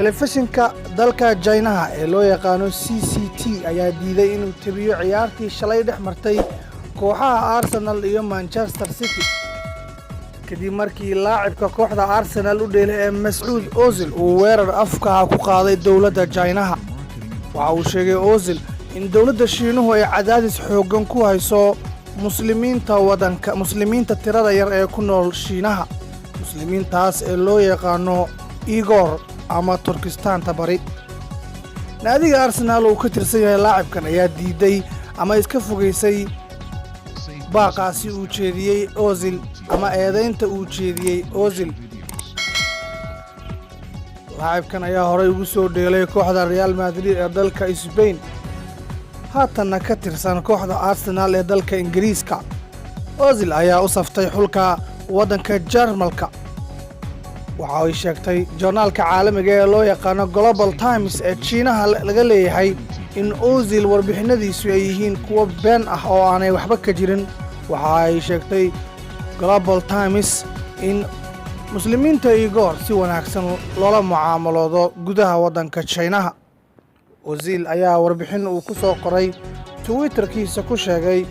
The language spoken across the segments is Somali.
Telefishinka dalka Jaynaha ee loo yaqaano CCT ayaa diiday inuu tebiyo ciyaartii shalay dhex martay kooxaha Arsenal iyo Manchester City, kadib markii laacibka kooxda Arsenal u dheelay ee Mesut Ozil uu weerar afkaha ku qaaday dowladda Jaynaha. Waxa uu sheegay Ozil in dowladda Shiinuhu ay cadaadis xooggan ku hayso Muslimiinta waddanka, Muslimiinta tirada yar ee ku nool Shiinaha, Muslimiintaas ee loo yaqaano Igor ama Turkistaanta Bari. Naadiga Arsenaal uu ka tirsan yahay laacibkan ayaa diiday ama iska fogaysay baaqaasi uu jeediyey Ozil ama eedaynta uu jeediyey Ozil. Laacibkan ayaa horay ugu soo dheelay kooxda Real Madrid ee dalka Sbain, haatanna ka tirsan kooxda Arsenaal ee dalka Ingiriiska. Ozil ayaa u saftay xulka waddanka Jarmalka. Waxa ay sheegtay joornaalka caalamiga ee loo yaqaano Global Times ee Jiinaha laga leeyahay in Ozil warbixinadiisu ay yihiin kuwo been ah oo aanay waxba ka jirin. Waxa ay sheegtay Global Times in Muslimiinta Igoor si wanaagsan loola mucaamaloodo gudaha waddanka Jaynaha. Ozil ayaa warbixin uu ku soo qoray Twitterkiisa ku sheegay: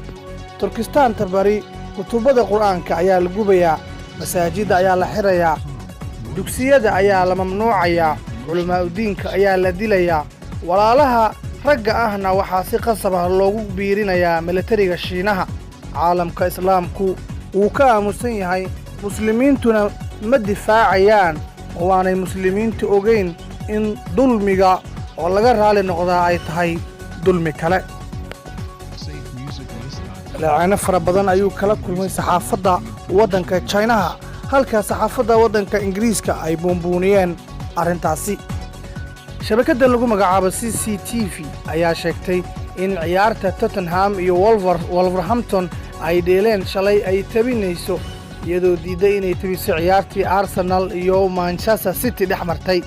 "Turkistaanta Bari kutubada Qur'aanka ayaa la gubayaa, masaajidda ayaa la xirayaa, dugsiyada ayaa la mamnuucayaa, culammaa'udiinka ayaa la dilayaa, walaalaha ragga ahna waxaa si qasab ah loogu biirinayaa milatariga Shiinaha. Caalamka Islaamku wuu ka aamusan yahay, Muslimiintuna ma difaacayaan, oo aanay Muslimiintu ogayn in dulmiga oo laga raali noqdaa ay tahay dulmi kale?" Leeceeno fara badan ayuu kala kulmay saxaafadda waddanka Jinaha, halka saxaafadda waddanka Ingiriiska ay buunbuuniyeen arrintaasi. Shabakadda lagu magacaabo CCTV ayaa sheegtay in ciyaarta Tottenham iyo Wolverhampton ay dheeleen shalay ay tabinayso, iyadoo diidday inay tebiso ciyaartii Arsenal iyo Manchester City dhex martay.